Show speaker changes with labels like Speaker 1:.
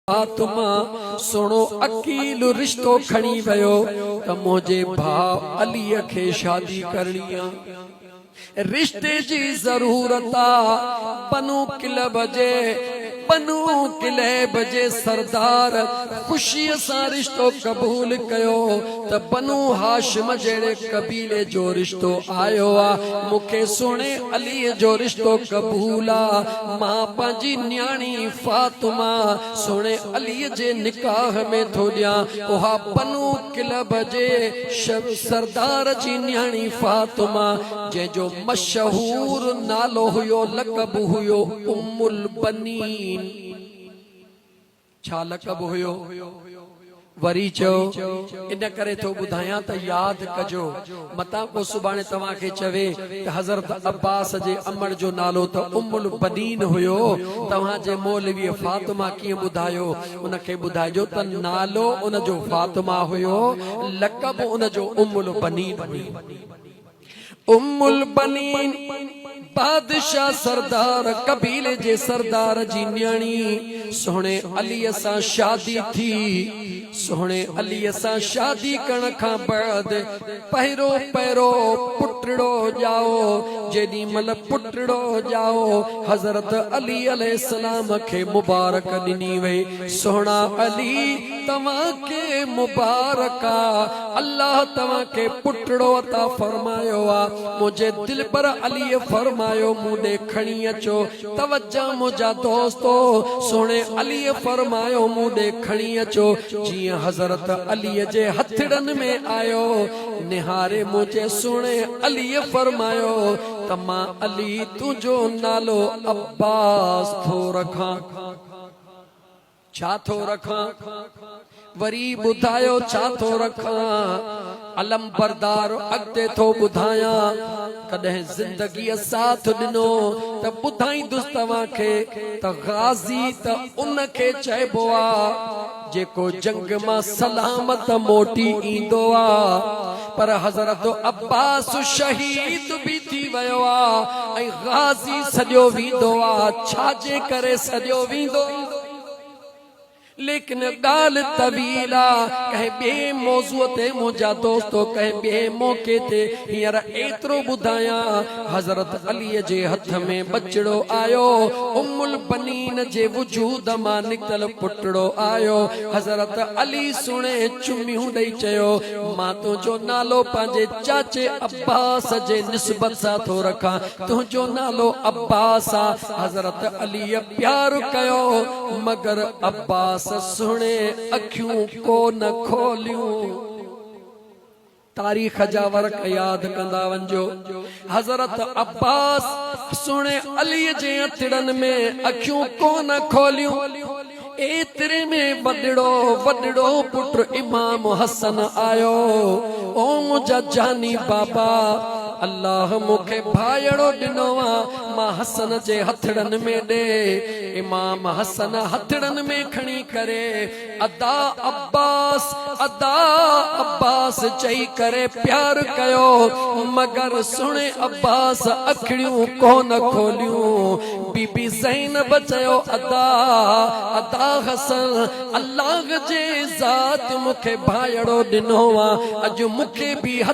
Speaker 1: فاطمه سهڻو عقيل رشتو کڻي ويو ته منهنجي ڀاء علي کي شادي ڪرڻي آ. رشتي جي ضرورت آ. بنو ڪلب جي بنو ڪليب جي سردار خوشيء سان رشتو قبول ڪيو ته بنو هاشم جهڙي قبيلي جو رشتو آيو آ، مون کي سهڻي عليء جو رشتو قبول آ، مان پنهنجي نياڻي فاطمه سهڻي علي جي نڪاح ۾ ٿو ڏيان، اها بنو ڪلب جي سردار جي نياڻي فاطمه، جنهن جو مشهور نالو هيو، لقب هيو ام البنين. ڇا لقب هيو؟ وري چيو، ان ڪري ٿو ٻڌايان ته ياد ڪجو، متان ڪو سڀاڻي توهان کي چوي ته حضرت عباس جي امڙ جو نالو ته ام البنين هيو، توهان جي مولويء فاطمه ڪيئن ٻڌايو؟ ان کي ٻڌائجو ته نالو ان جو فاطمه هيو، لقب ان جو ام البنين هيو. ام البنين، بادشاهه سردار قبيلي جي سردار جي نياڻي سهڻي عليء سان شادي ٿي. سهڻي عليء سان شادي ڪرڻ کان بعد پهريون پهريون پٽڙو ڄائو. جيڏي مهل پٽڙو ڄائو، حضرت علي عليه السلام کي مبارڪ ڏني وئي. سهڻا علي! توهان کي مبارڪ آ، الله توهان کي پٽڙو عطا فرمايو آ. منهنجي دلبر عليء فرمايو، مون ڏي کڻي اچو. توجه منهنجا دوستو! سهڻي عليء فرمايو، مون ڏي کڻي اچو. جيئن حضرت عليء جي هٿڙن ۾ آيو، نهاري منهنجي سهڻي عليء فرمايو ته مان علي تنهنجو نالو عباس ٿو رکان. ڇا ٿو رکان؟ وري ٻڌايو ڇا ٿو رکان؟ علمبردار اڳتي ٿو ٻڌايان. ڪڏهن زندگيء ساٿ ڏنو ته ٻڌائيندس توهان کي ته غازي ته ان کي چئبو آ جيڪو جنگ مان سلامت موٽي ايندو آ. پر حضرت عباس شهيد به ٿي ويو آ ۽ غازي سڏيو ويندو آ. ڇا جي ڪري سڏيو ويندو؟ ليڪن ڳالهه طويل آ، ڪنهن ٻئي موضوع تي منهنجا دوستو ڪنهن ٻئي موقعي تي، هينئر ايترو ٻڌايان، حضرت علي جي هٿ ۾ ٻچڙو آيو، ام البنين جي وجود مان نڪتل پٽڙو آيو، حضرت علي سهڻي چميون ڏئي چيو، مان تنهنجو نالو پنهنجي چاچي عباس جي نسبت سان ٿو رکان، تنهنجو نالو عباس آ، حضرت عليء پيار ڪيو، مگر عباس سهڻي اکيون ڪو نه کوليون. تاريخ جا ورق ياد ڪندا وڃجو. حضرت عباس سهڻي علي جي هٿڙن ۾ اکيون ڪو نه کوليون. ايتري ۾ وڏڙو وڏڙو پٽ امام حسن آيو. او منهنجا جاني بابا! الله مون کي ڀائڙو ڏنو آ، مان حسن جي هٿڙن ۾ ڏي. امام حسن هٿڙن ۾ کڻي ڪري ادا عباس ادا عباس چئي ڪري پيار ڪيو مگر سهڻي عباس اکڙيون ڪونه کوليون. بي بي زينب چيو ادا ادا حسن الله جي ذات مون کي ڀائڙو ڏنو آ اڄ مون کي به.